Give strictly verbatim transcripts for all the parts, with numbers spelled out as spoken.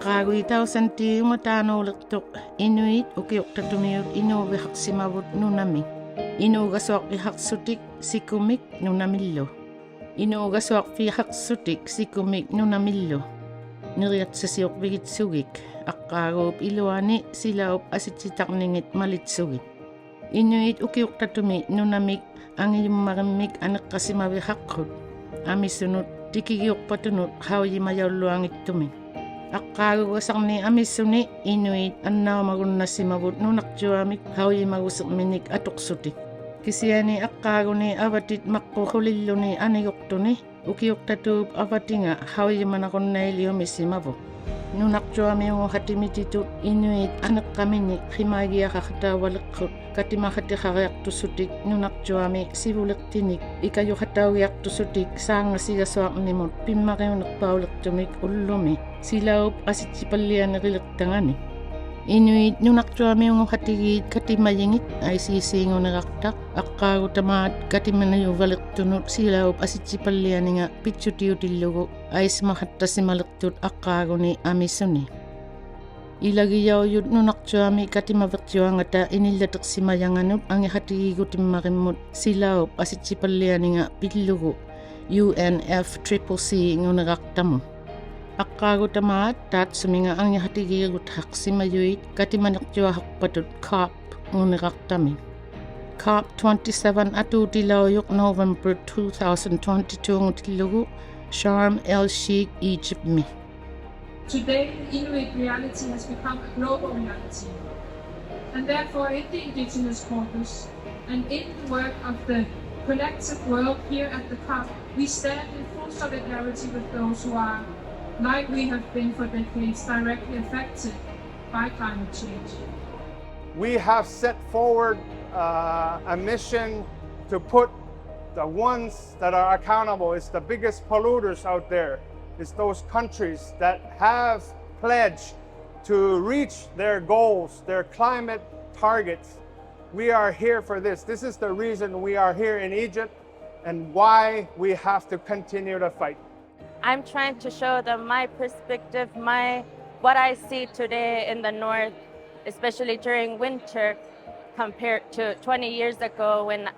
ᐊᕐᕌᒍᐃᑦ ᑕᐅᓴᓐᑏᑦ ᐅᖓᑖᓅᓕᖅᑐᖅ ᐃᓄᐃᑦ ᐅᑭᐅᖅᑕᖅᑐᒥᐅᑦ ᐃᓅᕕᖃᖅᓯᒪᕗᑦ ᓄᓇᒥ. ᐃᓅᒐᓱᐊᕐᕕᖃᖅᓱᑎᒃ ᓯᑯᒥᒃ ᓄᓇᒥᓪᓗ. ᐃᓅᒐᓱᐊᕐᕕᖃᖅᓱᑎᒃ ᓯᑯᒥᒃ ᓄᓇᒥᓪᓗ. ᓂᕆᐊᑦᓴᓯᐅᕐᕕᒋᑦᓱᒋᒃ. ᐊᕐᕌᒎᑉ ᐃᓗᐊᓂ ᓯᓚᐅᑉ ᐊᓯᑦᔨᑕᕐᓂᖏᑦ ᒪᓕᑦᓱᒋᑦ. ᐃᓄᐃᑦ ᐅᑭᐅᖅᑕᖅᑐᒥ ᓄᓇᒥᒃ ᐊᖏᔪᒻᒪᕆᒻᒥᒃ ᐊᓂᖅᑲᓯᒪᕕᖃᖅᑯᑦ. ᐊᒥᓱᓄᑦ ᑎᑭᒋᐅᖅᐸᑦᑐᓄᑦ ᖃᐅᔨᒪᔭᐅᓪᓗᐊᖏᑦᑐᒥᒃ. ᐊᕐᕌᒍᒐᓴᕐᓂᒃ ᐊᒥᓱᓂ ᐃᓄᐃᑦ ᐊᓐᓇᐅᒪᒍᓐᓇᓯᒪᕗᑦ ᓄᓇᕐᔪᐊᒥᒃ ᖃᐅᔨᒪᒍᓯᕐᒥᓂᒃ ᐊᑐᖅᓱᑎᒃ. ᑭᓯᐊᓂ ᐊᕐᕌᒍᓂ ᐊᕙᑎᑦ ᒪᕐᕉᒃ ᖁᓕᓪᓗᓂ ᐊᓂᒍᖅᑐᓂ ᐅᑭᐅᖅᑕᖅᑑᑉ ᐊᕙᑎᖓ ᖃᐅᔨᒪᓇᕈᓐᓇᐃᓕᐅᒥᓯᒪᕗᖅ. ᓄᓇᕐᔪᐊᒥᐅᖑᖃᑎᒥᑎᑐᑦ ᐃᓄᐃᑦ ᐊᓂᖅᑲᒥᓂᒃ ᕿᒪᒋᐊᖃᖃᑕᐅᕙᓕᖅᑯᑦ ᑲᑎᒪᖃᑎᖃᕆᐊᖅᑐᖅᓱᑎᒃ ᓄᓇᕐᔪᐊᒥ ᓯᕗᓕᖅᑎᓂᒃ ᐃᑲᔪᖃᑕᐅᒋᐊᖅᑐᖅᓱᑎᒃ ᓵᖓᓯᒐᓱᐊᕐᓂᒧᑦ ᐱᒻᒪᕆᐅᓂᖅᐸᐅᓕᖅᑐᒥᒃ ᐅᓪᓗᒥ ᓯᓚᐅᑉ ᐊᓯᑦᔨᐸᓪᓕᐊᓂᕆᓕᖅᑕᖓᓂᒃ. ᐃᓄᐃᑦ ᓄᓇᕐᔪᐊᒥᐅᖑᖃᑎᒌᑦ ᑲᑎᒪᔨᖏᑦ ᐊᐃ ᓰ ᓰ ᖑᓂᕋᖅᑕᖅ ᐊᕐᕌᒍᑕᒫᑦ ᑲᑎᒪᓂᔪᕙᓕᖅᑐᓄᑦ ᓯᓚᐅᑉ ᐊᓯᑦᔨᐸᓪᓕᐊᓂᖓ ᐱᑦᔪᑎᐅᑎᓪᓗᒍ ᐊᐃᔅᒪᖃᑦᑕᓯᒪᓕᖅᑐᑦ ᐊᕐᕌᒍᓂ ᐊᒥᓱᓂ. ᐃᓚᒋᔭᐅᔪᑦ ᓄᓇᕐᔪᐊᒥ ᑲᑎᒪᕕᕐᔪᐊᖓᑕ ᐃᓂᓪᓚᑎᖅᓯᒪᔭᖓᓄᑦ ᐊᖏᖃᑎᒌᒍᑎᒻᒪᕆᒻᒧᑦ ᓯᓚᐅᑉ ᐊᓯᑦᔨᐸᓪᓕᐊᓂᖓ ᐱᓪᓗᒍ U N F triple C ᖑᓂᕋᖅᑕᒧᑦ. ᐊᕐᕌᒍᑕᒫᑦ ᑖᑦᓱᒥᖓ ᐊᖏᖃᑎᒌᒍᑕᖅᓯᒪᔪᐃᑦ ᑲᑎᒪᓂᕐᔪᐊᖃᖅᐸᑦᑐᑦ COP ᖑᓂᕋᖅᑕᒥᒃ. COP twenty-seven ᐊᑑᑎᓚᐅᔪᖅ November two thousand twenty-two-ᖑᑎᓪᓗᒍ Sharm el Sheikh, Egypt-ᒥ. Today, Inuit reality has become a global reality. And therefore, in the Indigenous Caucus, and in the work of the collective world here at the COP, we stand in full solidarity with those who are, like we have been for decades, directly affected by climate change. We have set forward, uh, a mission to put the ones that are accountable. It's the biggest polluters out there. It's those countries that have pledged to reach their goals, their climate targets. We are here for this. This is the reason we are here in Egypt and why we have to continue to fight. I'm trying to show them my perspective, my, what I see today in the north, especially during winter, compared to twenty years ago when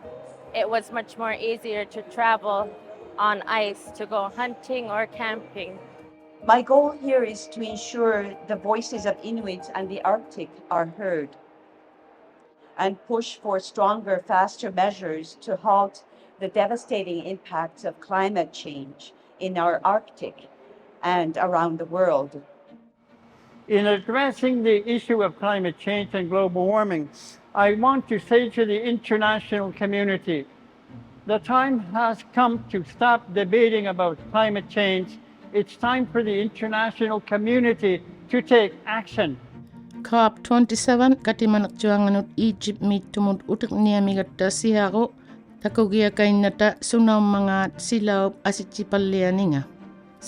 it was much more easier to travel on ice to go hunting or camping. My goal here is to ensure the voices of Inuit and the Arctic are heard and push for stronger, faster measures to halt the devastating impacts of climate change in our Arctic and around the world. In addressing the issue of climate change and global warming, I want to say to the international community, the time has come to stop debating about climate change. It's time for the international community to take action. COP twenty-seven ᑲᑎᒪᓂᕐᔪᐊᖓᓄᑦ Egypt-ᒦᑦᑐᒧᑦ ᐅᑎᕐᓂᐊᒥᒐᑦᑕ ᓯᐊᕈ ᑕᑯᒋᐊᑲᐃᓐᓇᑕ ᓱᓇᐅᒻᒪᖔᑦ ᓯᓚᐅᑉ ᐊᓯᑦᔨᐸᓪᓕᐊᓂᖓ.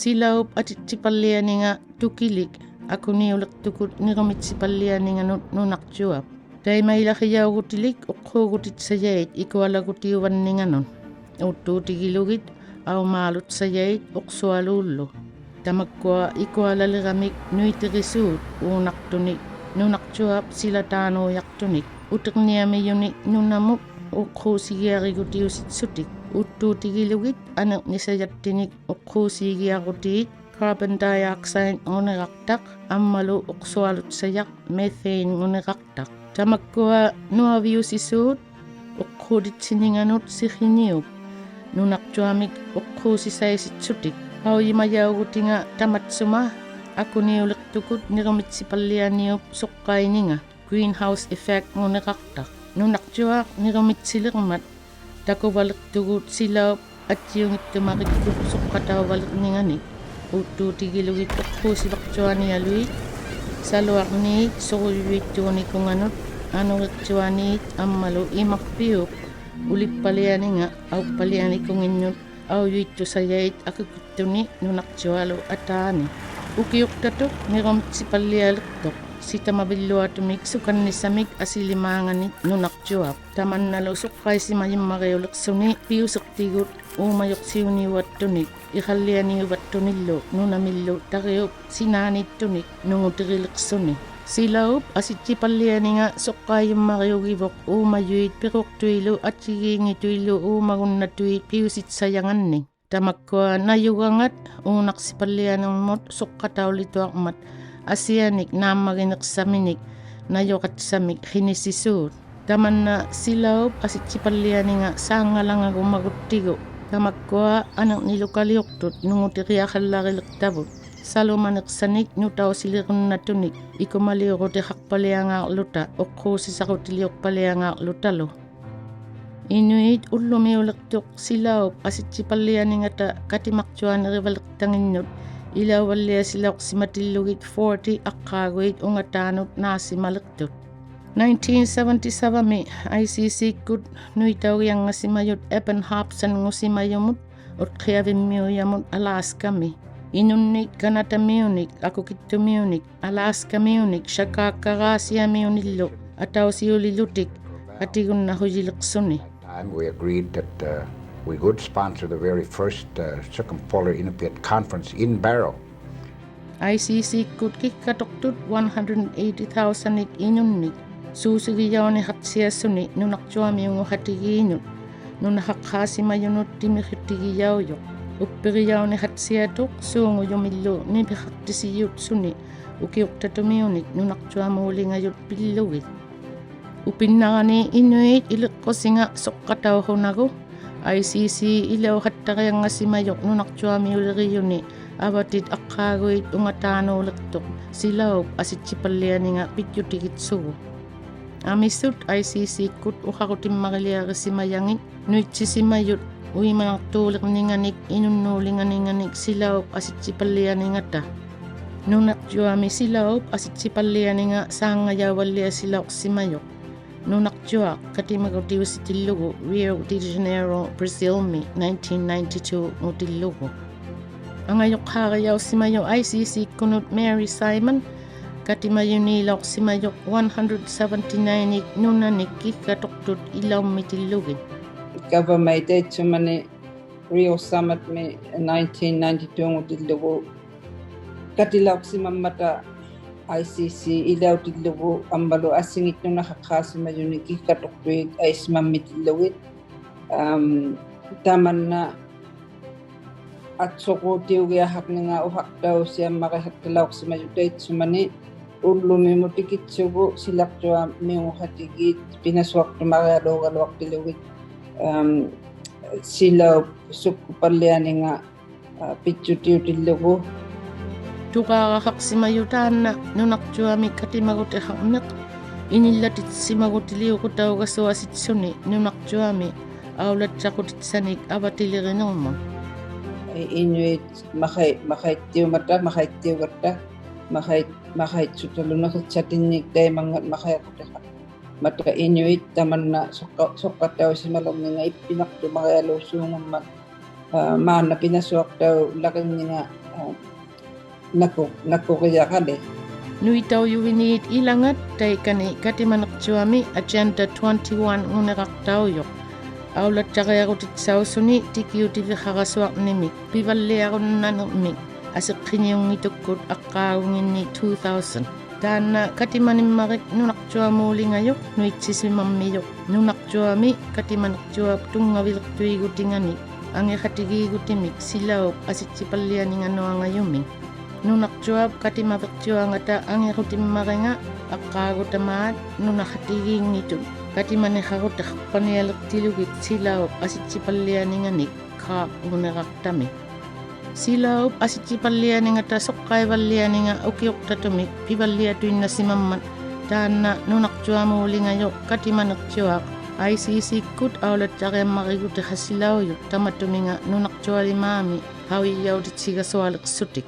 ᓯᓚᐅᑉ ᐊᓯᑦᔨᐸᓪᓕᐊᓂᖓ ᑐᑭᓕᒃ ᐊᑯᓂᐅᓕᖅᑐᒃᑯᑦ ᓂᕈᒥᑦᓯᐸᓪᓕᐊᓂᖓᓄᑦ ᓄᓇᕐᔪᐊᑉ. ᑕᐃᒪᐃᓚᕿᔭᐅᒍᑎᓕᒃ ᐅᖅᑰᒍᑎᑦᓴᔭᐃᑦ ᐃᑯᐊᓚᒍᑎᐅᕙᓐᓂᖓᓄᑦ. ᐆᑦᑑᑎᒋᓗᒋᑦ ᐊᐅᒫᓗᑦᓴᔭᐃᑦ ᐅᖅᓱᐊᓘᓪᓗ. ᑕᒪᒃᑯᐊ ᐃᑯᐊᓚᓕᕋᒥᒃ ᓄᐃᑎᕆᓲᑦ ᐆᓇᖅᑐᓂᒃ ᓄᓇᕐᔪᐊᑉ ᓯᓚᑖᓅᔭᖅᑐᓂᒃ. ᐅᑎᕐᓂᐊᒥᔪᓂᒃ ᓄᓇᒧᑦ ᐅᖅᑰᓯᒋᐊᕆᒍᑎᐅᓯᑦᓱᑎᒃ. ᐆᑦᑑᑎᒋᓗᒋᑦ ᐊᓂᕐᓂᓴᔭᑦᑎᓂᒃ ᐅᖅᑰᓰᒋᐊᕈᑏᑦ carbon dioxide-ᖑᓂᕋᖅᑕᖅ ᐊᒻᒪᓗ ᐅᖅᓱᐊᓗᑦᓴᔭᖅ methane-ᖑᓂᕋᖅᑕᖅ. ᑕᒪᒃᑯᐊ ᓄᐊᕕᐅᓯᓲᑦ ᐅᖅᑰᑎᑦᓯᓂᖓᓄᑦ ᓯᕿᓂᐅᑉ ᓄᓇᕐᔪᐊᒥᒃ ᐅᖅᑰᓯᓴᐃᓯᑦᓱᑎᒃ. ᖃᐅᔨᒪᔭᐅᒍᑎᖓ ᑕᒪᑦᓱᒪ ᐊᑯᓂᐅᓕᖅᑐᒃᑯᑦ ᓂᕈᒥᑦᓯᐸᓪᓕᐊᓂᐅᑉ ᓱᕐᕋᐃᓂᖓ greenhouse effect-ᖑᓂᕋᖅᑕᖅ. ᓄᓇᕐᔪᐊᖅ ᓂᕈᒥᑦᓯᓕᕐᒪᑦ ᑕᑯᕙᓕᖅᑐᒍᑦ ᓯᓚᐅᑉ ᐊᑦᔨᐅᙱᑦᑐᒪᕆᒃᑯᑦ ᓱᕐᕋᑕᐅᕙᓕᕐᓂᖓᓂᒃ. ᐆᑦᑑᑎᒋᓗᒋᑦ ᐅᖅᑰᓯᕙᕐᔪᐊᓂᐊᓗᐃᑦ ᓴᓗᐊᕐᓃᑦ ᓱᕈᔪᐃᑦᑑᓂᑯᖓᓄᑦ ᐊᓄᕆᕐᔪᐊᓃᑦ ᐊᒻᒪᓗ ᐃᒪᕐᐱᐅᑉ ᐅᓕᑉᐸᓕᐊᓂᖓ ᐊᐅᑉᐸᓕᐊᓂᑯᖏᓐᓄᑦ ᐊᐅᔪᐃᑦᑐᓴᔭᐃᑦ ᐊᑯᑭᑦᑐᓂ ᓄᓇᕐᔪᐊᓗ ᐊᑖᓂ. ᐅᑭᐅᖅᑕᖅᑐᖅ ᓂᕈᒥᑦᓯᐸᓪᓕᐊᓕᖅᑐᖅ sitamavilluatumik sukannisamik asilimaanganik nunaqtuaq. Tamannalu suqqaisimajummariuliqsuni piusiqtigut uumajuqsiuniuvattunik, iqallianiuvattunillu nunamillu tariup sinaaniittunik nungutirilliqsuni. Silaup asijjipallianinga suqqaijummariugivuq uumajuit piruqtuilu atjigiinngituilu uumagunnatuit piusitsajangannik. Tamakkua najugangat uunaqsipallianirmut suqqataulituarmat asianik naammaginiqsaminik najuqatsamik qinisisuut. Tamanna silaup asijjipallianinga saanngalangagu maguttigu. Tamakkua anirnilukaliuqtut nungutiriaqallarilliqtavut. Salumaniqsanik nutausilirunnatunik ikumaliurutihaqpaliangaaqłuta uqquusisarutiliuqpaliangaaqłutalu. Inuit ullumiuliqtuq silaup asijjipallianingata katimaqtuanirivaliqtanginnut ilauvalliasilauqsimatillugit forty aqqaaguit ungataanut naasimaliqtut. Nineteen seventy-seven-mi ICC-kkut nuitaugianngasimajut Eben Hobson-ngusimajumut utqhiavimmiujamut Alaska-mi. Inunnik kanatamiunik, akukittumiunik, Alaska-miunik, Chakakaraasiamiunillu atausiulilutik atigunnahujiliqsuni. At that time, we agreed that uh, we would sponsor the very first uh, Circumpolar Inupiat Conference in Barrow. ICC-kkut kikkatuqtut one hundred eighty thousand-ik inunnik suusigijaunihaqsiasuni nunaqtuamiunguhatigiinut, nunahaqqaasimajunut timihitigijaujuq. Uppirijaunihaqsiatuq suungujumillu nimihaqtisijutsuni ukiuqtatumiunik nunaqtuamuulingajut pillugit. Upinnarani inuit iliqqusinga suqqatauhunagu, ICC ilauhattarianngasimajuq nunaqtuamiulirijuni avatit aqqaaguit ungataanuuliqtuq silaup asijjipallianinga pijjutigitsugu. Amisut ICC-kkut uharutimmariliarisimajangit nuitsisimajut uimanaqtuulirninganik inunnuulinganinganik silaup asijjipallianingata. Nunaqtuami silaup asijjipallianinga saanngajauvalliasilauqsimajuq. Nunaqtuaq katimagutiusitillugu Rio de Janeiro, Brazil-mi nineteen ninety-two-ngutillugu. Angajuqqaarijausimajut ICC-kkunut Mary Simon katimajuniilauqsimajuq one hundred seventy-nine-ik nunanik kikkatuqtut ilaummitillugit. Kavamai taitsumani Rio Summit-mi nineteen ninety-two-ngutillugu katilauqsimammata ICC ilautillugu ammalu asingit nunahaqqaasimajunik kikkatuqtuit aisimammitiillugit. Am, tamanna atsuqutiugiahaqninga uhaqtausiammarihaqtalauqsimajut taitsumani ullumimut tikitsugu silaqtuamiunguhatigiit pinasuaqtumarialuugaluaqtilugit, am, silaup sukkupallianinga aa, pijjutiutillugu. Tuqaarahaqsimajut taanna nunaqtuami katimagutihaqniq inillatitsimagutiliuqutaugasuasitsuni nunaqtuami aulatjaqutitsanik avatilirinirmun. Inuit maqai-, maqaittiumata, maqaittiugatta, maqait-, maqaitsutalu nuqitsatinnik taimanngat maqaiqutihaq. Mata inuit tamanna suqqa-, suqqatausimalirninga ippinaqtumarialuusuungummat, aa, maanna pinasuaqtaulaqinninga, aa, naku-, nakurijaqali. Nuitaujuviniit ilangat taikani katimaniqtuami Agenda twenty-one-nguniraqtaujuq. Aulatjariarutitsausuni tikiutiviharasuarnimik pivalliarunnanirmik asiqqiniunngitukkut aqqaagunginniit two thousand. Taanna katimanimmarik nunaqtuamuulingajuq nuitsisimammiyuq nunaqtuami katimaniqtuap tunngaviliqtuigutinganik angiqatigiigutimik silaup asijjipallianinganuangajumik. Nunaqtuap katimaviqtuangata angiqutimmaringa aqqaagutamaat nunaqatigiinngitut katimaniqarutihaqpanialiqtilugit silaup asijjipallianinganik COP-nguniraqtami. Silaup asijjipallianingata suqqaivallianinga ukiuqtatumik pivalliatuinnasimammat taanna nunaqtuamuulingajuq katimaniqtuaq ICC-kkut aulatjariammarigutihasilaujut tamatuminga nunaqtualimaami haujijautitsigasualiqsutik.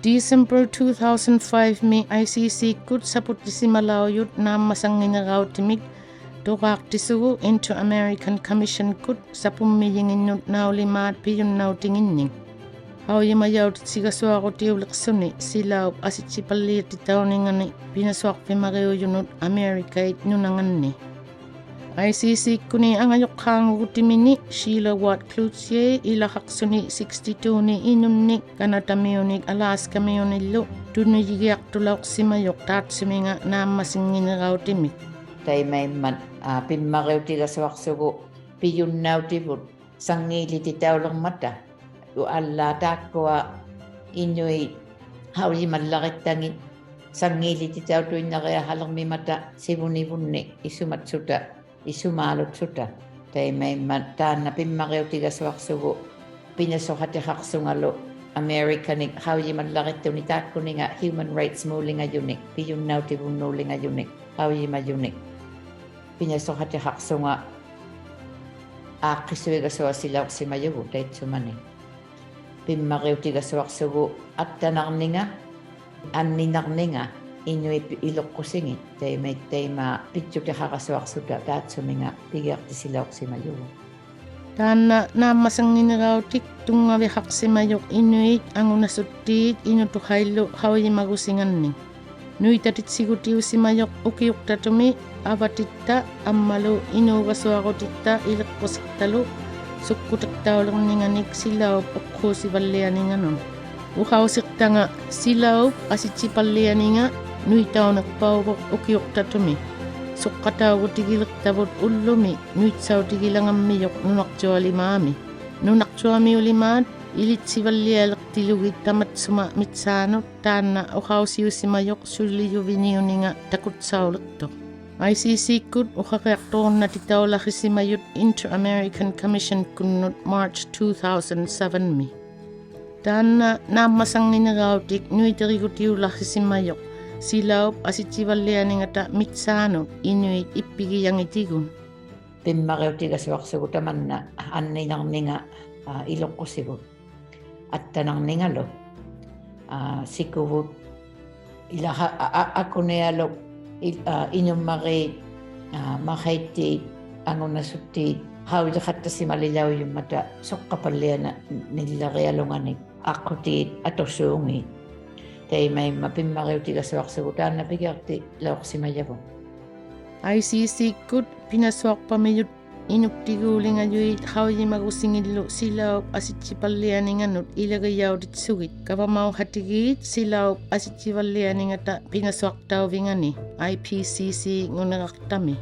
December two thousand five-mi ICC-kkut saputtisimalaujut naammasannginirautimik tuqaaqtisugu Inter-American Commission-kkut sapummijinginnut naulimaat pijunnautinginnik. ᖃᐅᔨᒪᔭᐅᑎᑦᓯᒐᓱᐊᕈᑎᐅᓕᖅᓱᓂ ᓯᓚᐅᑉ ᐊᓯᑦᔨᐸᓪᓕᐊᑎᑕᐅᓂᖓᓂ ᐱᓇᓱᐊᕐᕕᒻᒪᕆᐅᔪᓄᑦ ᐊᒥᐊᓕᑲᐃᑦ ᓄᓇᖓᓐᓂ. ᐊᐃᓰᓰᒃᑯᓂ ᐊᖓᔪᖅᑳᖑᒍᑎᒥᓂ Sheila Watt Cloutier ᐃᓚᖃᖅᓱᓂ sixty-two-ᓂ ᐃᓄᓐᓂᒃ ᑲᓇᑕᒥᐅᓂᒃ Alaska-ᒥᐅᓂᓪᓗ ᑐᓂᔨᒋᐊᖅᑐᓚᐅᖅᓯᒪᔪᖅ ᑖᑦᓱᒥᖓ ᓈᒻᒪᓴᙱᓂᕋᐅᑎᒥᒃ. ᑕᐃᒪᐃᒻᒪᑦ, ᐋ, ᐱᒻᒪᕆᐅᑎᒐᓱᐊᖅᓱᒍ ᐱᔪᓐᓇᐅᑎᕗᑦ ᓴᙲᓕᑎᑕᐅᓕᕐᒪᑕ. ᐅᐊᓪᓛᑦ ᑖᒃᑯᐊ ᐃᓄᐃᑦ ᖃᐅᔨᒪᓪᓚᕆᑦᑕᖏᑦ ᓴᙲᓕᑎᑕᐅᑐᐃᓐᓇᕆᐊᖃᓕᕐᒥᒪᑕ ᓯᕗᓂᕗᓐᓂ ᐃᓱᒪᑦᓱᑕ, ᐃᓱᒫᓗᑦᓱᑕ. ᑕᐃᒪᐃᒻᒪᑦ ᑖᓐᓇ ᐱᒻᒪᕆᐅᑎᒐᓱᐊᖅᓱᒍ ᐱᓇᓱᖃᑎᖃᖅᓱᖓᓗ ᐊᒥᐊᓕᑲᓂᒃ ᖃᐅᔨᒪᓪᓚᕆᑦᑐᓂ ᑖᒃᑯᓂᖓ human rights-ᒨᓕᖓᔪᓂᒃ, ᐱᔪᓐᓇᐅᑎᕗᓐᓅᓕᖓᔪᓂᒃ, ᖃᐅᔨᒪᔪᓂᒃ. ᐱᓇᓱᖃᑎᖃᖅᓱᖓ ᐋᖅᑭᓱᐃᒐᓱᐊᓯᓚᐅᖅᓯᒪᔪᒍᑦ ᑕᐃᑦᓱᒪᓂ. ᐱᒻᒪᕆᐅᑎᒐᓱᐊᖅᓱᒍ ᐊᑦᑕᓇᕐᓂᖓ, ᐊᓐᓂᓇᕐᓂᖓ, ᐃᓄᐃᑦ ᐃᓗᖅᑯᓯᖏᑦ, ᑕᐃᒪᐃᑦ ᑕᐃᒫᒃ ᐱᑦᔪᑎᖃᕋᓱᐊᖅᓱᑕ ᑖᑦᓱᒥᖓ ᐱᒋᐊᖅᑎᓯᓚᐅᖅᓯᒪᔪᒍᑦ. ᑖᓐᓇ ᓈᒻᒪᓴᙱᓂᕋᐅᑎᒃ ᑐᙵᕕᖃᖅᓯᒪᔪᖅ ᐃᓄᐃᑦ ᐊᖑᓇᓱᑦᑏᑦ ᐃᓄᑐᖃᐃᓪᓗ ᖃᐅᔨᒪᒍᓯᖓᓐᓂᒃ. ᓄᐃᑕᑎᑦᓯᒍᑎᐅᓯᒪᔪᖅ ᐅᑭᐅᖅᑕᑐᒥ ᐊᕙᑎᑦᑕ ᐊᒻᒪᓗ ᐃᓅᒐᓱᐊᕈᑎᑦᑕ ᐃᓕᖅᑯᓯᖅᑕᓗ ᓱᒃᑯᑎᖅᑕᐅᓕᕐᓂᖓᓂᒃ ᓯᓚᐅᑉ ᐅᖅᑰᓯᕙᓪᓕᐊᓂᖓᓄᑦ. ᐅᖃᐅᓯᖅᑕᖓ ᓯᓚᐅᑉ ᐊᓯᑦᔨᐸᓪᓕᐊᓂᖓ ᓄᐃᑕᐅᓂᖅᐸᐅᕗᖅ ᐅᑭᐅᖅᑕᑐᒥ. ᓱᖅᑲᑕᐅᒍᑎᒋᓕᖅᑕᕗᑦ ᐅᓪᓗᒥ ᓄᐃᑦᓴᐅᑎᒋᓚᖓᒻᒥᔪᖅ ᓄᓇᕐᔪᐊᓕᒫᒥ. ᓄᓇᕐᔪᐊᒥᐅᓕᒫᑦ ᐃᓕᑦᓯᕙᓪᓕᐊᓕᖅᑎᓗᒋᑦ ᑕᒪᑦᓱᒪ ᒥᑦᓵᓄᑦ ᑖᓐᓇ ᐅᖃᐅᓯᐅᓯᒪᔪᖅ ᓱᓕᔪᕕᓂᐅᓂᖓ ᑕᑯᑦᓴᐅᓕᖅᑐᖅ. ᐊᐃ-ᓯ-ᓯᒃᑯᑦ ᐅᖃᕆᐊᖅᑐᕈᓐᓇᑎᑕᐅᓚᕆᓯᒪᔪᑦ Inter-American Commission-ᑯᓐᓄᑦ March two thousand seven-ᒥ. ᑖᓐᓇ ᓈᒻᒪᓴᙱᓂᕋᐅᑎᒃ ᓄᐃᑎᕆᒍᑎᐅᓚᕆᓯᒪᔪᖅ ᓯᓚᐅᑉ ᐊᓯᑦᔨᕙᓪᓕᐊᓂᖓᑕ ᒥᑦᓵᓄᑦ ᐃᓄᐃᑦ ᐃᑉᐱᒋᔭᖏᑎᒍᑦ. ᐱᒻᒪᕆᐅᑎᒐᓱᐊᖅᓱᒍ ᑕᒪᓐᓇ ᐊᓐᓂᓇᕐᓂᖓ, ᐋ, ᐃᓗᖅᑯᓯᕗᑦ. ᐊᑦᑕᓇᕐᓂᖓᓗ, ᐋ, ᓯᑯᕗᑦ ᐃᓛ ᐊ, ᐊ, ᐊᑯᓂᐊᓗᒃ ᐃ, ᐋ, ᐃᓄᒻᒪᕇᑦ, ᐋ, ᒪᖃᐃᑦᑏᑦ, ᐊᖑᓇᓱᑦᑏᑦ ᖃᐅᔨᖃᑦᑕᓯᒪᓕᓚᐅᔪᒻᒪᑕ ᓱᖅᑲᐸᓪᓕᐊᓇᓂᓪᓚᕆᐊᓗᖓᓂᒃ ᐊᖅᑯᑏᑦ ᐊᑐᓲᖏᑦ. ᑕᐃᒪᐃᒻᒪ ᐱᒻᒪᕆᐅᑎᒐᓱᐊᖅᓱᒍ ᑖᓐᓇ ᐱᒋᐊᖅᑎᓚᐅᖅᓯᒪᔭᕗᑦ. ᐊᐃ-ᓯ-ᓯᒃᑯᑦ ᐱᓇᓱᐊᖅᐸᒥᔪᑦ ᐃᓄᒃᑎᒎᓕᖓᔪᐃᑦ ᖃᐅᔨᒪᒍᓯᖏᓪᓗ ᓯᓚᐅᑉ ᐊᓯᑦᔨᐸᓪᓕᐊᓂᖓᓄᑦ ᐃᓚᒋᔭᐅᑎᑦᓱᒋᑦ ᑲᕙᒪᐅᖃᑎᒌᑦ ᓯᓚᐅᑉ ᐊᓯᑦᔨᐸᓪᓕᐊᓂᖓᑕ ᐱᓇᓱᐊᖅᑕᐅᕕᖓᓂ I P C C-ᖑᓂᕋᖅᑕᒥ.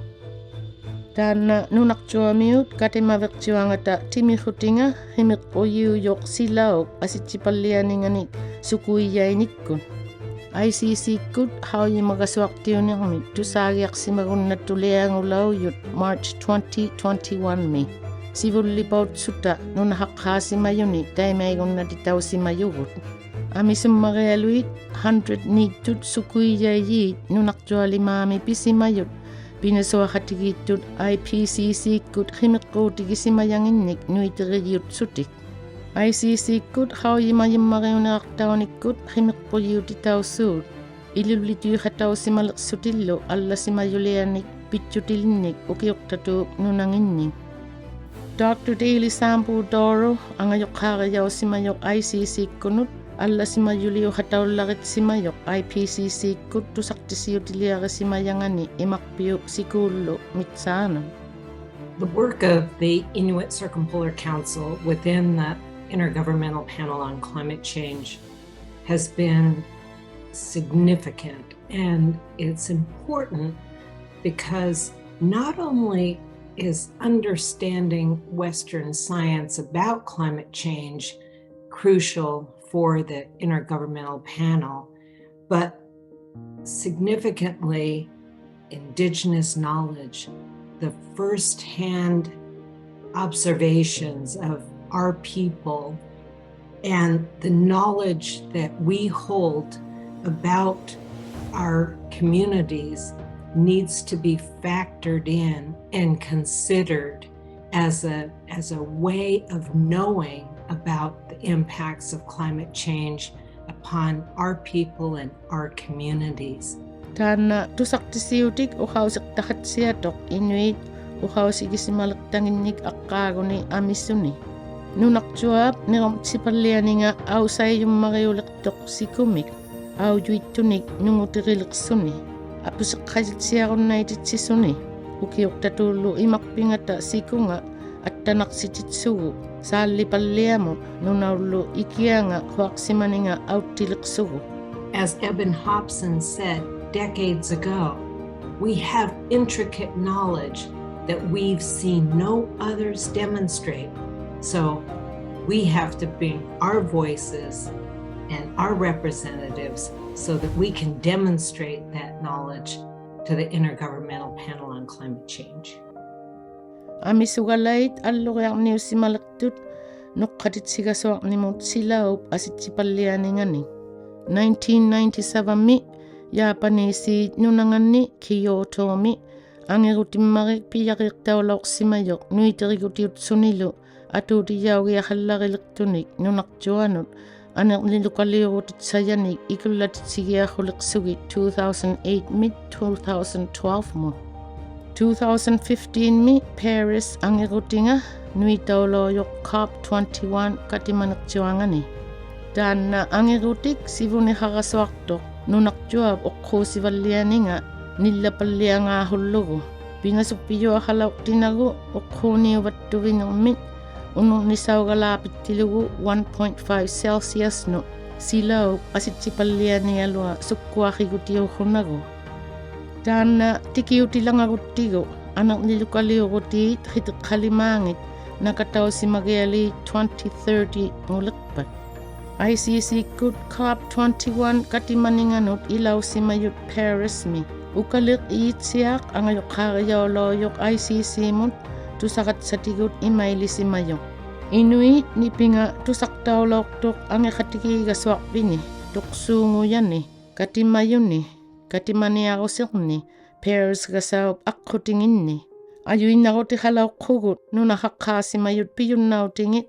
ᑖᓐᓇ ᓄᓇᕐᔪᐊᒥᐅᑦ ᑲᑎᒪᕕᕐᔪᐊᖓᑕ ᑎᒥᖁᑎᖓ ᕿᒥᕐᕈᔨᐅᔪᖅ ᓯᓚᐅᑉ ᐊᓯᑦᔨᐸᓪᓕᐊᓂᖓᓂᒃ ᓱᑯᐃᔭᐃᓂᒃᑯᑦ. ᐊᐃ-ᓯ-ᓯᒃᑯᑦ ᖃᐅᔨᒪᒐᓱᐊᖅᑎᐅᓂᕐᒥᒃ ᑐᓵᒋᐊᖅᓯᒪᒍᓐᓇᑐᓕᐊᖑᓚᐅᔪᑦ March twenty twenty-one-ᒥ. ᓯᕗᓪᓕᐸᐅᑦᓱᑕ ᓄᓇᖃᖅᑳᓯᒪᔪᓂ ᑕᐃᒪᐃᒍᓐᓇᑎᑕᐅᓯᒪᔪᒍᑦ. ᐊᒥᓱᒻᒪᕆᐊᓗᐃᑦ hundred-ᓃᑦᑐᑦ ᓱᑯᐃᔭᐃᔩᑦ ᓄᓇᕐᔪᐊᓕᒫᒥ ᐱᓯᒪᔪᑦ ᐱᓇᓱᐊᖃᑎᒌᑦᑐᑦ I P C C-ᒃᑯᑦ ᕿᒥᕐᕈᑎᒋᓯᒪᔭᖏᓐᓂᒃ ᓄᐃᑎᕆᔨᐅᑦᓱᑎᒃ. ᐊᐃ-ᓯ-ᓯᒃᑯᑦ ᖃᐅᔨᒪᔨᒻᒪᕆᐅᓂᕋᖅᑕᐅᓂᒃᑯᑦ ᕿᒥᕐᕈᔨᐅᑎᑕᐅᓲᑦ ᐃᓗᓪᓕᑐᐃᖃᑕᐅᓯᒪᓕᖅᓱᑎᓪᓗ ᐊᓪᓚᓯᒪᔪᓕᐊᓂᒃ ᐱᑦᔪᑎᓕᓐᓂᒃ ᐅᑭᐅᖅᑕᑑᑉ ᓄᓇᖏᓐᓂᒃ. Doctor Daly Sample Doro ᐊᖓᔪᖅᑳᕆᔭᐅᓯᒪᔪᖅ I C C-ᒃᑯᓄᑦ ᐊᓪᓚᓯᒪᔪᓕᐅᖃᑕᐅᓪᓚᕆᑦᓯᒪᔪᖅ I P C C-ᒃᑯᑦ ᑐᓴᖅᑎᓯᐅᑎᓕᐊᕆᓯᒪᔭᖓᓂ ᐃᒪᕐᐱᐅᑉ ᓯᑰᓪᓗ ᒥᑦᓵᓄᑦ. The work of the Inuit Circumpolar Council within the Intergovernmental Panel on Climate Change has been significant, and it's important because not only is understanding Western science about climate change crucial for the Intergovernmental Panel, but significantly, Indigenous knowledge, the firsthand observations of our people, and the knowledge that we hold about our communities needs to be factored in and considered as a, as a way of knowing about the impacts of climate change upon our people and our communities. ᑖᓐᓇ ᑐᓴᖅᑎᓯᐅᑎᒃ ᐅᖃᐅᓯᖅᑕᖃᑦᓯᐊᑐᖅ ᐃᓄᐃᑦ ᐅᖃᐅᓯᒋᓯᒪᓕᖅᑕᖏᓐᓂᒃ ᐊᕐᕌᒍᓂ ᐊᒥᓱᓂ. ᓄᓇᕐᔪᐊᑉ ᓂᕈᒪᒃᓯᒃᐸᓪᓕᐊᓂᖓ ᐊᐅᓴᐃᔪᒻᒪᕆᐅᓕᖅᑐᖅ ᓯᑯᒥᒃ, ᐊᐅᔪᐃᑦᑐᓂᒃ ᓄᖑᑎᕆᓕᖅᓱᓂ, ᐊᐳᓯᖅᑲᔨᑦᓯᐊᕈᓐᓇᐃᑎᑦᓯᓱᓂ, ᐅᑭᐅᖅᑕᑑᓪᓗ ᐃᒪᖅᐱᖓᑕ ᓯᑯᖓ ᐊᑦᑕᓇᖅᓯᑎᑦᓱᒍ, ᓵᓪᓕᐸᓪᓕᐊᒧᑦ ᓄᓇᐅᓪᓗ ᐃᑭᐊᖓ ᖁᐊᖅᓯᒪᓂᖓ ᐊᐅᑦᑎᓕᖅᓱᒍ. As Eben Hopson said decades ago, we have intricate knowledge that we've seen no others demonstrate. So we have to bring our voices and our representatives so that we can demonstrate that knowledge to the Intergovernmental Panel on Climate Change. ᐊᒥᓱᒐᓚᐃᑦ ᐊᓪᓗᕆᐊᕐᓂᐅᓯᒪᓕᖅᑐᑦ ᓄᖅᑲᑎᑦᓯᒐᓱᐊᕐᓂᒧᑦ ᓯᓚᐅᑉ ᐊᓯᑦᔨᐸᓪᓕᐊᓂᖓᓂᒃ. Nineteen ninety-seven-ᒥ ᔮᐸᓃᓰᑦ ᓄᓇᖓᓐᓂ ᑭᔭᐅᑑᒥ ᐊᖏᕈᑎᒻᒪᕆᒃ ᐱᔭᕇᖅᑕᐅᓚᐅᖅᓯᒪᔪᖅ ᓄᐃᑎᕆᒍᑎᐅᑦᓱᓂᓗ ᐊᑑᑎᔭᐅᒋᐊᖃᓪᓚᕆᓕᖅᑐᓂᒃ ᓄᓇᕐᔪᐊᓄᑦ ᐊᓂᕐᓂᓗᑲᓕᐅᕈᑎᑦᓴᔭᓂᒃ ᐃᑯᓪᓚᑎᑦᓯᒋᐊᖁᓕᖅᓱᒋᑦ two thousand eight-ᒥᑦ two thousand twelve-ᒧᑦ. Two thousand fifteen-ᒥ Paris ᐊᖏᕈᑎᖓ ᓄᐃᑕᐅᓚᐅᔪᖅ COP twenty-one ᑲᑎᒪᓂᕐᔪᐊᖓᓂ. ᑖᓐᓇ ᐊᖏᕈᑎᒃ ᓯᕗᓂᖃᕋᓱᐊᖅᑐᖅ ᓄᓇᕐᔪᐊᑉ ᐅᖅᑰᓯᕙᓪᓕᐊᓂᖓ ᓂᓪᓚᐸᓪᓕᐊᖔᖁᓪᓗᒍ. ᐱᓇᓱᒃᐱᔪᐊᖃᓚᐅᖅᑎᓇᒍ ᐅᖅᑰᓂᐅᕙᑦᑐᕕᓂᕐᒥᒃ ᐅᓄᕐᓂᓴᐅᒐᓛᐱᑦᑎᓗᒍ one point five Celsius-ᓄᑦ ᓯᓚᐅᑉ ᐊᓯᑦᔨᐸᓪᓕᐊᓂᐊᓗᐊ ᓱᒃᑯᐊᕿᒍᑎᐅᖁᓇᒍ. ᑖᓐᓇ ᑎᑭᐅᑎᓚᖓᒍᑦᑎᒍ ᐊᓂᕐᓂᓗᑲᓕᐅᕈᑏᑦ ᕿᑎᖅᑲᓕᒫᖏᑦ ᓇᑲᑕᐅᓯᒪᒋᐊᓖᑦ twenty thirty-ᖑᓕᖅᐸᑦ. ICC-ᒃᑯᑦ COP twenty-one ᑲᑎᒪᓂᖓᓄᑦ ᐃᓚᐅᓯᒪᔪᑦ Paris-ᒥ. ᐅᑲᓕᖅ ᐃᔨᑦᓯᐊᖅ ᐊᖓᔪᖅᑳᕆᔭᐅᓚᐅᔪᖅ ICC-ᒧᑦ ᑐᓴᕋᑦᓴᑎᒍᑦ ᐃᒪᐃᓕᓯᒪᔪᖅ. ᐃᓄᐃᑦ ᓂᐱᖓ ᑐᓴᖅᑕᐅᓚᐅᖅᑐᖅ ᐊᖏᖃᑎᒌᒐᓱᐊᕐᕕᓂ, ᑐᖅᓲᖑᔭᓂ, ᑲᑎᒪᔪᓂ, ᑲᑎᒪᓂᐊᕈᓯᕐᓂ, Paris-ᒐᓴᐅᑉ ᐊᖅᑯᑎᖏᓐᓂ. ᐊᔪᐃᓐᓇᕈᑎᖃᓚᐅᖅᑯᒍᑦ ᓄᓇᖃᖅᑳᓯᒪᔪᑦ ᐱᔪᓐᓇᐅᑎᖏᑦ,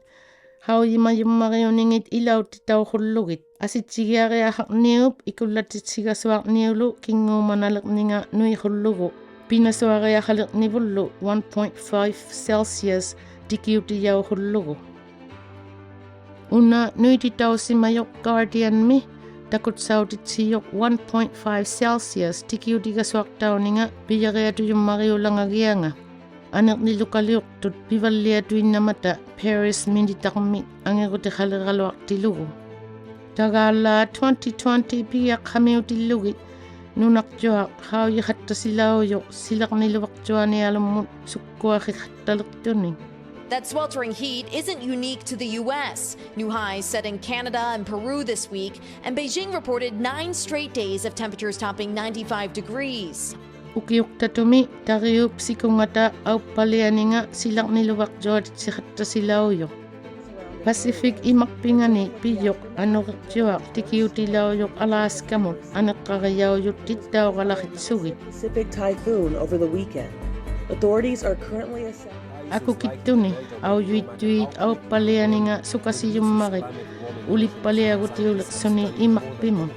ᖃᐅᔨᒪᔪᒻᒪᕆᐅᓂᖏᑦ ᐃᓚᐅᑎᑕᐅᖁᓪᓗᒋᑦ, ᐊᓯᑦᔨᒋᐊᕆᐊᖃᕐᓂᐅᑉ ᐃᑯᓪᓚᑎᑦᓯᒐᓱᐊᕐᓂᐅᓗ ᑭᖑᒪᓇᓕᕐᓂᖓ ᓄᐃᖁᓪᓗᒍ, ᐱᓇᓱᐊᕆᐊᖃᓕᕐᓂᕗᓪᓗ one point five Celsius ᑎᑭᐅᑎᔭᐅᖁᓪᓗᒍ. ᐅᓇ ᓄᐃᑎᑕᐅᓯᒪᔪᖅ Guardian-ᒥ ᑕᑯᑦᓴᐅᑎᑦᓯᔪᖅ one point five Celsius ᑎᑭᐅᑎᒐᓱᐊᖅᑕᐅᓂᖓ ᐱᔭᕆᐊᑐᔪᒻᒪᕆᐅᓚᖓᒋᐊᖓ. ᐊᓂᕐᓂᓗᑲᓕᐅᖅᑐᑦ ᐱᕙᓪᓕᐊᑐᐃᓐᓇᒪᑕ Paris-ᒥᓂᑕᕐᒥᒃ ᐊᖏᕈᑎᖃᓕᕋᓗᐊᖅᑎᓗᒍ. ᑕᒐᓪᓚ twenty twenty ᐱᒋᐊᖅᑲᒥᐅᑎᓪᓗᒋᑦ ᓄᓇᕐᔪᐊᖅ ᖃᐅᔨᖃᑦᑕᓯᓚᐅᔪᖅ ᓯᓚᕐᓂᓗᕙᕐᔪᐊᓂᐊᓗᒻᒧᑦ ᓱᒃᑯᐊᕿᖃᑦᑕᓕᖅᑐᓂᒃ. That sweltering heat isn't unique to the U S. New highs set in Canada and Peru this week, and Beijing reported nine straight days of temperatures topping ninety-five degrees. ᐅᑭᐅᖅᑕᑐᒥ ᑕᕆᐅᑉ ᓯᑯᖓᑕ ᐊᐅᑉᐸᓕᐊᓂᖓ ᓯᓚᕐᓂᓗᕙᕐᔪᐊᑎᑦᓯᖃᑦᑕᓯᓚᐅᔪᖅ. Pacific ᐃᒪᖅᐱᖓᓂ ᐱᔪᖅ ᐊᓄᕆᕐᔪᐊᖅ ᑎᑭᐅᑎᓚᐅᔪᖅ Alaska-ᒧᑦ ᐊᓂᕐᕋᕆᔭᐅᔪᑦ ᑎᑦᑕᐅᕋᓚᕿᑦᓱᒋᑦ. Pacific typhoon over the weekend. Authorities are currently assessing. ᐊᑯᑭᑦᑐᓂ ᐊᐅᔪᐃᑦᑐᐃᑦ ᐊᐅᑉᐸᓕᐊᓂᖓ ᓱᑲᓯᔪᒻᒪᕆᒃ ᐅᓕᑉᐸᓕᐊᒍᑎᐅᓕᖅᓱᓂ ᐃᒪᖅᐱᒧᑦ.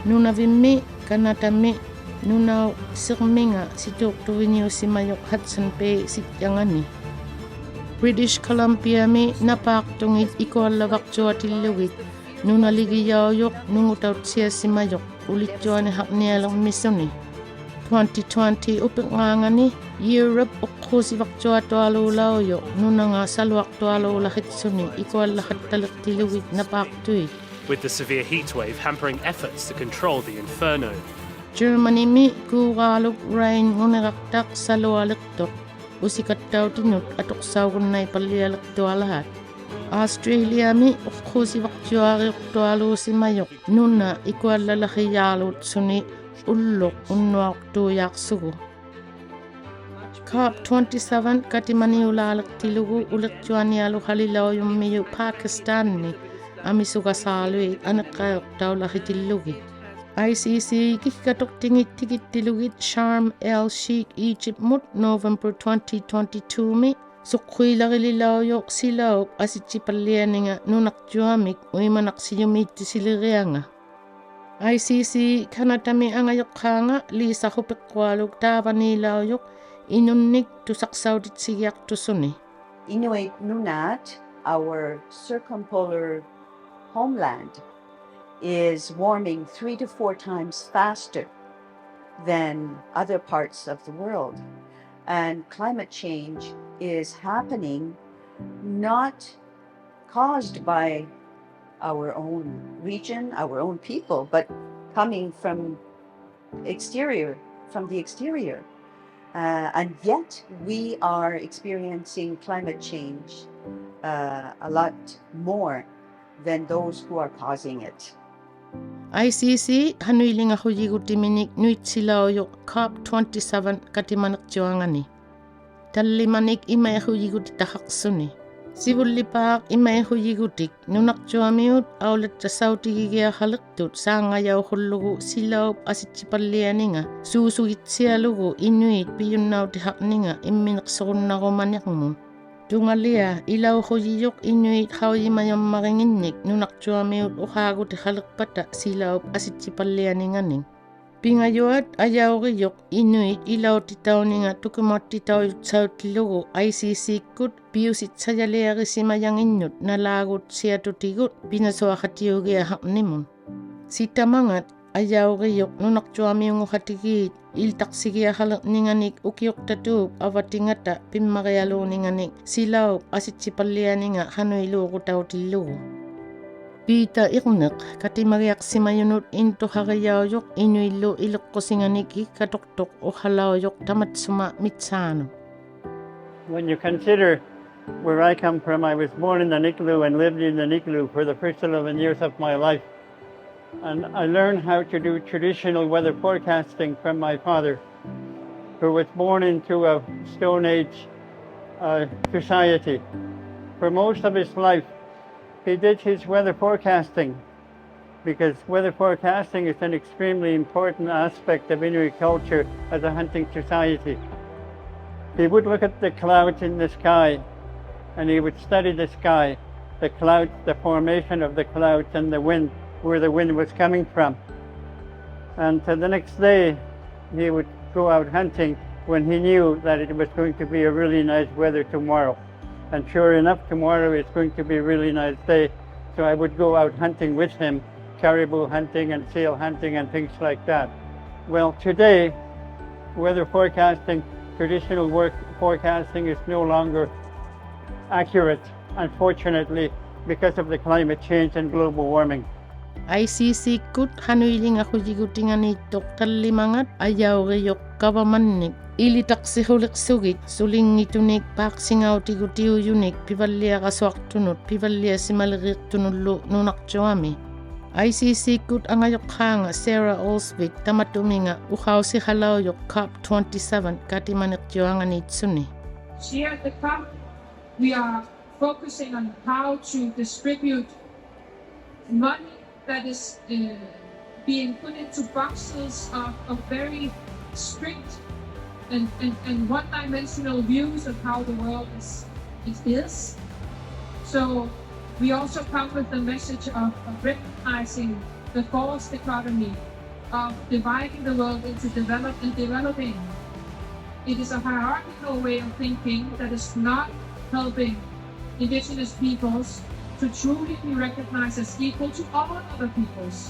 ᓄᓇᕕᒻᒥ, ᑲᓇᑕᒥ, ᓄᓇᐅᑉ ᓯᕐᒥᖓ ᓯᑑᖅᑐᕕᓂᐅᓯᒪᔪᖅ Hudson Bay ᓯᔾᔭᖓᓂ. British Columbia-ᒥ ᓇᐹᖅᑐᖏᑦ ᐃᑯᐊᓪᓚᕙᕐᔪᐊᑎᓪᓗᒋᑦ ᓄᓇᓕᒋᔭᐅᔪᖅ ᓄᖑᑕᐅᑦᓯᐊᓯᒪᔪᖅ ᐅᓕᑦᑐᐊᓂᖃᕐᓂᐊᓕᕐᒥᓱᓂ. Twenty twenty ᐅᐱᕐᖔᖓᓂ Europe ᐅᖅᑰᓯᕙᕐᔪᐊᑐᐊᓘᓚᐅᔪᖅ ᓄᓇᖓ ᓴᓗᐊᕐᑐᐊᓘᓚᕿᑦᓱᓂ ᐃᑯᐊᓪᓚᖃᑦᑕᓕᖅᑎᓗᒋᑦ ᓇᐹᖅᑐᐃᑦ. With the severe heat wave hampering efforts to control the inferno. Germany-ᒥ ᑰᒑᓗᒃ Rhine-ᖑᓂᕋᖅᑕᖅ ᓴᓗᐊᓕᖅᑐᖅ ᐅᓯᑲᑦᑕᐅᑎᓄᑦ ᐊᑐᖅᓴᐅᒍᓐᓇᐃᐸᓪᓕᐊᓕᖅᑐᐊᓚᑦ. Australia-ᒥ ᐅᖅᑰᓯᕙᕐᔪᐊᕆᐅᖅᑐᐊᓘᓯᒪᔪᖅ ᓄᓇ ᐃᑯᐊᓪᓚᓚᕿᔮᓘᑦᓱᓂ ᐅᓪᓗᖅ ᐅᓐᓄᐊᖅᑑᔮᖅᓱᒍ. COP twenty-seven ᑲᑎᒪᓂᐅᓛᓕᖅᑎᓗᒍ ᐅᓕᕐᔪᐊᓂᐊᓗᖃᓕᓚᐅᔪᒻᒥᔪᖅ Pakistan-ᒥ ᐊᒥᓱᒐᓵᓗᐃᑦ ᐊᓂᕐᕋᐃᖅᑕᐅᓚᕿᑎᓪᓗᒋᑦ. ICC ᑭᑭᑲᑐᖅᑎᖏᑦ ᑎᑭᑦᑎᓗᒋᑦ Sharm El Sheikh Egypt-ᒧᑦ November twenty twenty-two-ᒥ ᓱᖅᑯᐃᓚᕆᓕᓚᐅᔪᖅ ᓯᓚᐅᑉ ᐊᓯᑦᔨᐸᓪᓕᐊᓂᖓ ᓄᓇᕐᔪᐊᒥᒃ ᐅᐃᒪᓇᖅᓯᔪᒦᑦᑎᓯᓕᕆᐊᖓ. ICC ᑲᓇᑕᒥ ᐊᖓᔪᖅᑳᖓ Lisa ᖁᐱᕐᕈᐊᓗᒃ ᑖᕙᓃᓚᐅᔪᖅ ᐃᓄᓐᓂᒃ ᑐᓴᖅᓴᐅᑎᑦᓯᒋᐊᖅᑐᓱᓂ. ᐃᓄᐃᑦ ᓄᓈᑦ Our circumpolar homeland is warming three to four times faster than other parts of the world. And climate change is happening not caused by our own region, our own people, but coming from exterior, from the exterior. Uh, and yet we are experiencing climate change, uh, a lot more than those who are causing it. ICC ᖃᓄᐃᓕᖓᖁᔨᒍᑎᒥᓂᒃ ᓄᐃᑦᓯᓚᐅᔪᖅ COP twenty-seven ᑲᑎᒪᓂᕐᔪᐊᖓᓂ. ᑕᓪᓕᒪᓂᒃ ᐃᒪᐃᖁᔨᒍᑎᑕᖃᖅᓱᓂ. ᓯᕗᓪᓕᐹᖅ ᐃᒪᐃᖁᔨᒍᑎᒃ ᓄᓇᕐᔪᐊᒥᐅᑦ ᐊᐅᓚᑦᑕᓴᐅᑎᒋᒋᐊᖃᓕᖅᑐᑦ ᓵᖓᔭᐅᖁᓪᓗᒍ ᓯᓚᐅᑉ ᐊᓯᑦᔨᐸᓪᓕᐊᓂᖓ ᓲᓱᒋᑦᓯᐊᓗᒍ ᐃᓄᐃᑦ ᐱᔪᓐᓇᐅᑎᖃᕐᓂᖓ ᐃᒻᒥᓂᖅᓱᕈᓐᓇᕈᒪᓂᕐᒧᑦ. ᑐᖓᓕᐊ ᐃᓚᐅᖁᔨᔪᖅ ᐃᓄᐃᑦ ᖃᐅᔨᒪᔭᒻᒪᕆᖏᓐᓂᒃ ᓄᓇᕐᔪᐊᒥᐅᑦ ᐅᖄᒍᑎᖃᓕᖅᐸᑕ ᓯᓚᐅᑉ ᐊᓯᑦᔨᐸᓪᓕᐊᓂᖓᓂᒃ. ᐱᖓᔪᐊᑦ ᐊᔭᐅᕆᔪᖅ ᐃᓄᐃᑦ ᐃᓚᐅᑎᑕᐅᓂᖓ ᑐᑭᒧᐊᑦᑎᑕᐅᔪᑦᓴᐅᑎᓪᓗᒍ ICC-ᒃᑯᑦ ᐱᐅᓯᑦᓴᔭᓕᐊᕆᓯᒪᔭᖏᓐᓄᑦ ᓇᓚᒍᑦᓯᐊᑐᑎᒍᑦ ᐱᓇᓱᐊᖃᑎᐅᒋᐊᖃᕐᓂᒧᑦ. ᓯᑕᒪᖓᑦ ᐊᔭᐅᕆᔪᖅ ᓄᓇᕐᔪᐊᒥᐅᙳᖃᑎᒌᑦ ᐃᓕᑕᖅᓯᒋᐊᖃᓕᕐᓂᖓᓂᒃ ᐅᑭᐅᖅᑕᑑᑉ ᐊᕙᑎᖓᑕ ᐱᒻᒪᕆᐊᓘᓂᖓᓂᒃ ᓯᓚᐅᑉ ᐊᓯᑦᔨᐸᓪᓕᐊᓂᖓ ᖃᓄᐃᓘᕈᑕᐅᑎᓪᓗᒍ. ᐲᑕ ᐃᕐᓂᖅ ᑲᑎᒪᒋᐊᖅᓯᒪᔪᓄᑦ ᐃᓐᑐᖃᕆᔭᐅᔪᖅ ᐃᓄᐃᓪᓗ ᐃᓕᖅᑯᓯᖓᓂᒃ ᑭᒡᒐᑐᖅᑐᖅ ᐅᖃᓚᐅᔪᖅ ᑕᒪᑦᓱᒪ ᒥᑦᓵᓄᑦ. When you consider where I come from, I was born in an igloo and lived in an igloo for the first eleven years of my life. And I learned how to do traditional weather forecasting from my father, who was born into a Stone Age, uh, society. For most of his life, he did his weather forecasting because weather forecasting is an extremely important aspect of Inuit culture as a hunting society. He would look at the clouds in the sky, and he would study the sky, the clouds, the formation of the clouds, and the wind, where the wind was coming from. And so the next day, he would go out hunting when he knew that it was going to be a really nice weather tomorrow. And sure enough, tomorrow is going to be a really nice day. So I would go out hunting with him, caribou hunting and seal hunting and things like that. Well, today, weather forecasting, traditional work forecasting is no longer accurate, unfortunately, because of the climate change and global warming. ICC-ᒃᑯᑦ ᖃᓄᐃᓕᖓᖁᔨᒍᑎᖓᓃᑦᑐᖅ ᑕᓪᓕᒪᖓᑦ ᐊᔭᐅᕆᔪᖅ ᒐᕙᒪᓐᓂᒃ ᐃᓕᑕᖅᓯᖁᓕᖅᓱᒋᑦ ᓱᓕᙱᑐᓂᒃ ᐹᖅᓯᖓᐅᑎᒍᑎᐅᔪᓂᒃ ᐱᕙᓪᓕᐊᒐᓱᐊᖅᑐᓄᑦ ᐱᕙᓪᓕᐊᓯᒪᓕᕇᖅᑐᓄᓪᓗ ᓄᓇᕐᔪᐊᒥ. ICC-ᒃᑯᑦ ᐊᖓᔪᖅᑳᖓ Sara Olsvig ᑕᒪᑐᒥᖓ ᐅᖃᐅᓯᖃᓚᐅᔪᖅ COP twenty-seven ᑲᑎᒪᓂᕐᔪᐊᖓᓃᑦᓱᓂ. Here at the COP, we are focusing on how to distribute money that is, uh, being put into boxes of, of very strict and, and, and one-dimensional views of how the world is, is, is. So we also come with the message of, of recognizing the forced economy of dividing the world into developed and developing. It is a hierarchical way of thinking that is not helping indigenous peoples to truly be recognized as equal to all other peoples.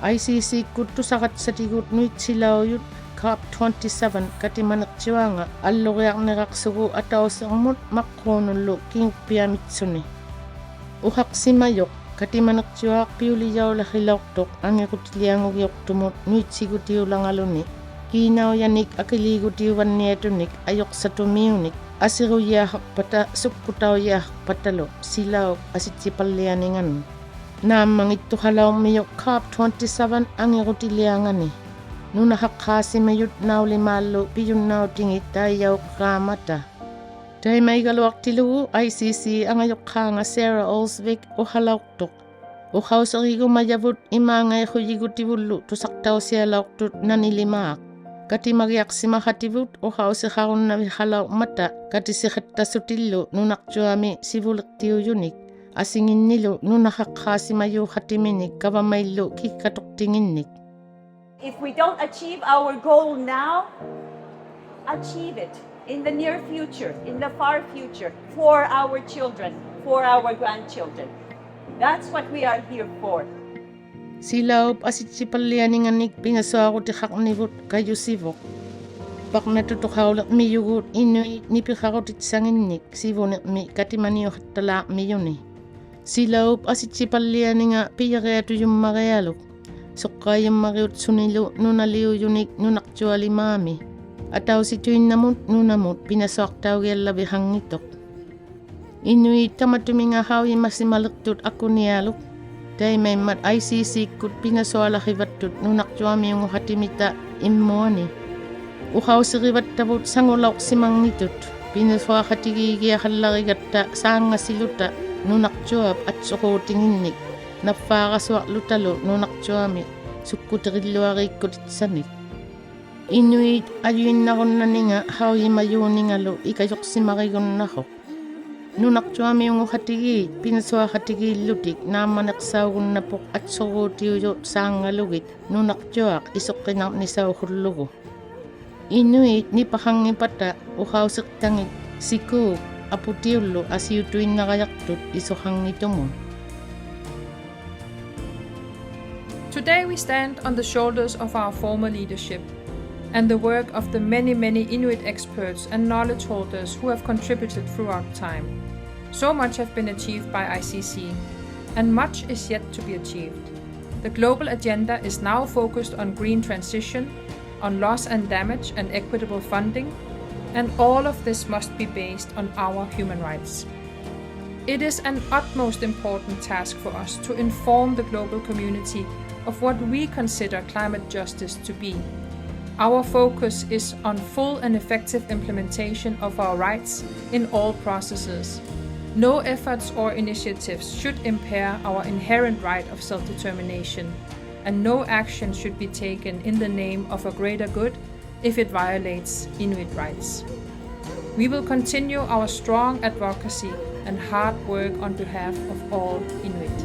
ICC-ᒃᑯᑦ ᑐᓴᒐᑦᓴᑎᒍᑦ ᓄᐃᑦᓯᓚᐅᔪᑦ COP twenty-seven ᑲᑎᒪᓂᕐᔪᐊᖓ ᐊᓪᓗᕆᐊᕐᓂᕋᖅᓱᒍ ᐊᑕᐅᓯᕐᒧᑦ ᒪᕐᕉᓄᓪᓗ ᑭᖑᕐᐱᐊᒥᑦᓱᓂ. ᐅᖃᖅᓯᒪᔪᖅ ᑲᑎᒪᓂᕐᔪᐊᖅ ᐱᐅᓕᔭᐅᓚᕿᓚᐅᖅᑐᖅ ᐊᖏᕈᑎᓕᐊᖑᒋᐅᖅᑐᒧᑦ ᓄᐃᑦᓯᒍᑎᐅᓚᖓᓗᓂ, ᑮᓇᐅᔭᓂᒃ ᐊᑭᓖᒍᑎᐅᕙᓐᓂᐊᑐᓂᒃ ᐊᔪᖅᓴᑐᒥᐅᓂᒃ, ᐊᓯᕈᔩᖃᖅᐸᑕ ᓱᒃᑯᑕᐅᔩᖃᖅᐸᑕᓗ ᓯᓚᐅᑉ ᐊᓯᑦᔨᐸᓪᓕᐊᓂᖓᓄᑦ. ᓈᒻᒪᙱᑦᑐᖃᓚᐅᕐᒥᔪᖅ COP twenty-seven ᐊᖏᕈᑎᓕᐊᖓᓂ. ᓄᓇᖃᖅᑳᓯᒪᔪᑦ ᓇᐅᓕᒫᓪᓗ ᐱᔪᓐᓇᐅᑎᖏᑦ ᑕᐃᔭᐅᕐᕌᒪᑕ. ᑕᐃᒪᐃᒐᓗᐊᖅᑎᓪᓗᒍ ICC ᐊᖓᔪᖅᑳᖓ Sara Olsvig ᐅᖃᓚᐅᖅᑐᖅ, ᐅᖃᐅᓯᕆᒍᒪᔭᕗᑦ ᐃᒫᖓᐃᖁᔨᒍᑎᕗᓪᓗ ᑐᓴᖅᑕᐅᓯᐊᓚᐅᖅᑐᑦ ᓈᓂᓕᒫᖅ. ᑲᑎᒪᒋᐊᖅᓯᒪᖃᑎᕗᑦ ᐅᖃᐅᓯᖃᕈᓐᓇᕕᖃᓚᐅᕐᒪᑕ ᑲᑎᓯᖃᑦᑕᓱᑎᓪᓗ ᓄᓇᕐᔪᐊᒥ ᓯᕗᓕᖅᑎᐅᔪᓂᒃ, ᐊᓯᖏᓐᓂᓗ ᓄᓇᖃᖅᑳᓯᒪᔫᖃᑎᒥᓂᒃ ᒐᕙᒪᐃᓪᓗ ᑭᒡᒐᑐᖅᑎᖏᓐᓂᒃ. If we don't achieve our goal now, achieve it in the near future, in the far future, for our children. for our grandchildren. That's what we are here for. ᓯᓚᐅᑉ ᐊᓯᑦᔨᐸᓪᓕᐊᓂᖓᓂᒃ ᐱᓇᓱᐊᕈᑎᖃᕐᓂᕗᑦ ᑲᔪᓯᕗᖅ. ᐸᕐᓇᑐᑐᖃᐅᓕᕐᒥᔪᒍᑦ ᐃᓄᐃᑦ ᓂᐱᖃᕈᑎᑦᓴᖏᓐᓂᒃ ᓯᕗᓂᕐᒥ ᑲᑎᒪᓂᐅᖃᑦᑕᓛᕐᒥᔪᓂ. ᓯᓚᐅᑉ ᐊᓯᑦᔨᐸᓪᓕᐊᓂᖓ ᐱᔭᕆᐊᑐᔪᒻᒪᕆᐊᓗᒃ. ᓱᕐᕋᐃᔪᒻᒪᕆᐅᑦᓱᓂᓗ ᓄᓇᓕᐅᔪᓂᒃ ᓄᓇᕐᔪᐊᓕᒫᒥ. ᐊᑕᐅᓯᑐᐃᓐᓇᒧᑦ ᓄᓇᒧᑦ ᐱᓇᓱᐊᖅᑕᐅᒋᐊᓪᓚᕕᖃᙱᑐᖅ. ᐃᓄᐃᑦ ᑕᒪᑐᒥᖓ ᖃᐅᔨᒪᓯᒪᓕᖅᑐᑦ ᐊᑯᓂᐊᓗᒃ. ᑕᐃᒪᐃᒻᒪᑦ ᐊᐃ-ᓯ-ᓯᒃᑯᑦ ᐱᓇᓱᐊᓚᕿᕙᑦᑐᑦ ᓄᓇᕐᔪᐊᒥᐅᖑᖃᑎᒥᑕ ᐃᒻᒧᐊᓂ. ᐅᖃᐅᓯᕆᕙᑦᑕᕗᑦ ᓴᖑᓚᐅᖅᓯᒪᙱᑐᑦ, ᐱᓇᓱᐊᖃᑎᒌᒋᐊᖃᓪᓚᕆᒐᑦᑕ ᓵᖓᓯᓗᑕ ᓄᓇᕐᔪᐊᑉ ᐊᑦᓱᕉᑎᖏᓐᓂᒃ, ᓇᕝᕘᕋᓱᐊᕐᓗᑕᓗ ᓄᓇᕐᔪᐊᒥ ᓱᒃᑯᑎᕆᓪᓗᐊᕇᒃᑯᑎᑦᓴᓂᒃ. ᐃᓄᐃᑦ ᐊᔪᐃᓐᓇᕈᓐᓇᓂᖓ ᖃᐅᔨᒪᔫᓂᖓᓗ ᐃᑲᔪᖅᓯᒪᕆᒍᓐᓇᖅ. ᓄᓇᕐᔪᐊᒥᐅᖑᖃᑎᒌᑦ ᐱᓇᓱᐊᖃᑎᒌᓪᓗᑎᒃ ᓈᒻᒪᓂᖅᓴᐅᒍᓐᓇᐳᖅ ᐊᑦᓱᕉᑎᐅᔪᑦ ᓵᖓᓗᒋᑦ ᓄᓇᕐᔪᐊᖅ ᐃᓱᕐᕆᓇᕐᓂᓴᐅᖁᓪᓗᒍ. ᐃᓄᐃᑦ ᓂᐸᖃᙱᐸᑕ ᐅᖃᐅᓯᖅᑕᖏᑦ ᓯᑰᑉ ᐊᐳᑎᐅᓪᓗ ᐊᓯᐅᑐᐃᓐᓇᕋᔭᖅᑐᑦ ᐃᓱᖃᙱᑐᒧᑦ. Today we stand on the shoulders of our former leadership and the work of the many, many Inuit experts and knowledge holders who have contributed throughout time. So much have been achieved by I C C, and much is yet to be achieved. The global agenda is now focused on green transition, on loss and damage and equitable funding, and all of this must be based on our human rights. It is an utmost important task for us to inform the global community of what we consider climate justice to be. Our focus is on full and effective implementation of our rights in all processes. No efforts or initiatives should impair our inherent right of self-determination, and no action should be taken in the name of a greater good if it violates Inuit rights. We will continue our strong advocacy and hard work on behalf of all Inuit.